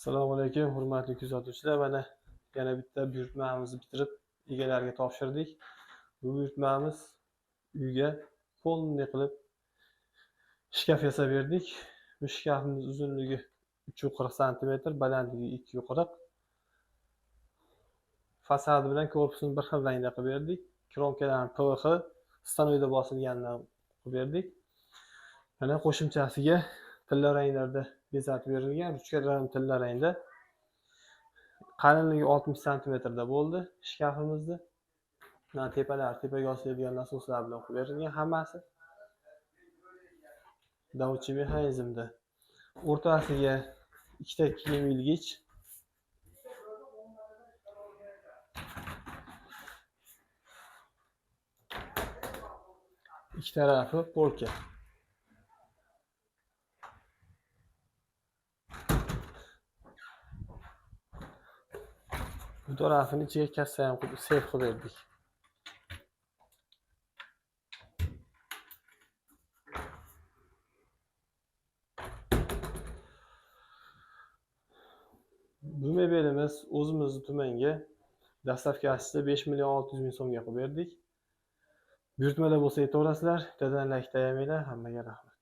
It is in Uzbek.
Assalomu alaykum, hurmatli kuzatuvchilar. Mana yana bitta buyurtmamizni bitirib egalariga topshirdik. Bu buyurtmamiz uyga polniy qilib shkaf yasab berdik. Bu shkafimiz uzunligi 340 santimetr, balandligi 240. Fasadi bilan korpusini bir xil rangda qilib berdik. Kromkalarni PVX stanoyda bosilganidan qilib berdik. Mana qo'shimchasiga tilla ranglarda bezatib berilgan, ruchkalar ham tilla rangda. Qalinligi 60 santimetrda bo'ldi shkafimizni. Mana tepalar, tepaga osiladigan nasoslar bilan qilib berilgan hammasi. Davchi mexanizmda. O'rtasiga ikkita kiyim ilgich. Ikki tarafi polka. Bu tarafini ichiga kassa ham qilib, seyf qilib berdik. Bu mebelimiz o'zimizni tumanga dastavkasida 5 million 600 ming so'mga qilib berdik. Buyurtmalar bo'lsa aytaverasizlar, bittadan like tayamanglar. Hammaga rahmat.